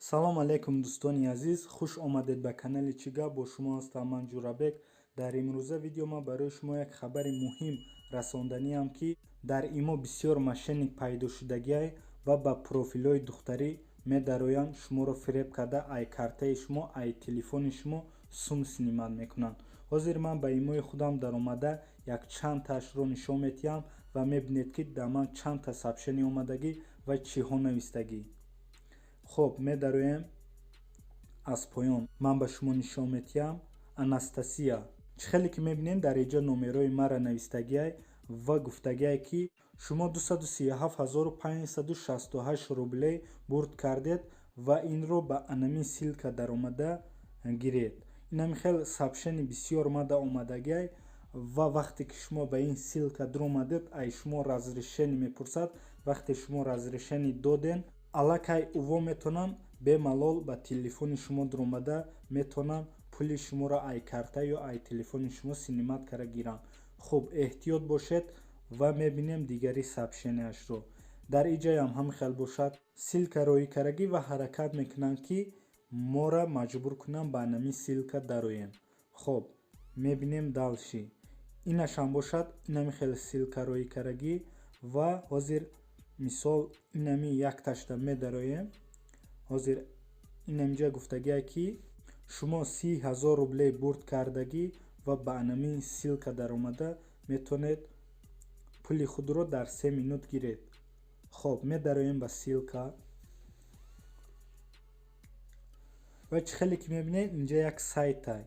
Салом алейкум, дӯстони азиз, хуш омадед ба канали «Чӣ гап». Бо шумо ҳастам ман, Ҷурабек. Дар имрӯза видео ман барои шумо як хабари муҳим расонданиам, ки дар имо бисёр мошенник пайдо шудагиай ва ба профилҳои духтарӣ медароянд, шуморо фиреб карда, ай картаи шумо, ай телефони шумо сум снимать мекунанд. Ҳозир ман ба имои худам даромада якчандтаашро нишон метиҳам ва мебинед, ки дар ман чандта сообщение омадагӣ ва чиҳо навистагӣ. Хоб, медароем аз поён, ман ба шумо нишон метиҳам. Анастасия, чӣ хеле ки мебинем, дар инҷа номерои мара навистагиай ва гуфтагиай, ки шумо 237 568 рублей бурд кардед ва инро ба анамин ссылка даромада гиред. Инами хел сообщение бисёр мада омадагиай ва вақте ки шумо ба ин ссылка дуромадед, ай шумо разрешение мепурсад. Вақте шумо разрешение доден, аллакай уво метавонанд бемалол ба телефони шумо дуромада, метавонанд пули шуморо ай карта ё ай телефони шумо снимать кара гиранд. Хуб, эҳтиёт бошед. Ва мебинем дигари сообщенияшро. Дар иҷаям ҳам хел бошад, ссылка роӣ карагӣ ва ҳаракат мекунанд, ки мора маҷбур кунанд ба анами ссылка дароем. Хоб, мебинем дальше. Инашам бошад, инами хел ссылка роӣ карагӣ. Ва ҳозир, мисол, инами якташда медароем. Ҳозир инамиҷа гуфтагие, ки шумо 30 000 рублей бурд кардагӣ ва ба анамин ссылка даромада метавонед пули худро дар 3 минут гиред. Хоб, медароем ба ссылка ва чӣ хеле ки мебинед, инҷа як сайтай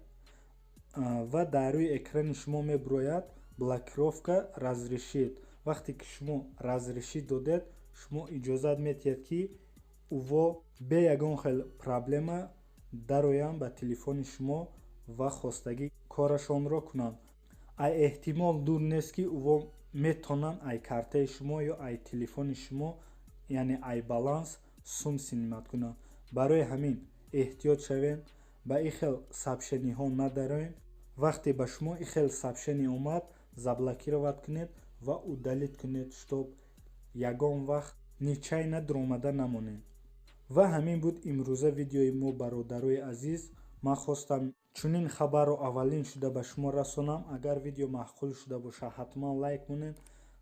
ва дар рӯи экрани шумо мебурояд блокировка, разрешить. Вақте ки шумо разрешить додед, шумо иҷозат метиҳед, ки уво бе ягон хел проблема дароянд ба телефони шумо ва хостагӣ корашонро кунанд. Ай эҳтимол дур нест, ки уво метавонанд ай картаи шумо ё ай телефони шумо, яъне ай баланс сум снимать кунанд. Барои ҳамин эҳтиёт шавед, ба ин хел сообщениҳо надароем. Вақте ба шумо ин хел сообщение омад, заблокировать кунед ва удалить кунед, чтоб ягон вақт нечаянно дуромада намонед. Ва ҳамин буд имрӯза видеои мо, бародарои азиз. Ман хостам чунин хабарро аввалин шуда ба шумо расонам. Агар видео маъқул шуда бошад, ҳатман лайк монед,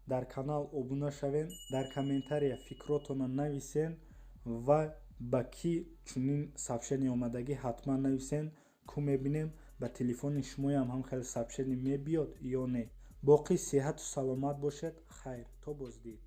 дар канал обуна шавед, дар комментария фикротонро нависен ва ба кӣ чунин сообщение омадагӣ, ҳатман нависен. Ку мебинем, ба телефони шумоям ҳам хеле сообщение мебиёд ё не. Боқӣ сиҳату саломат бошед. Хайр, то боздид.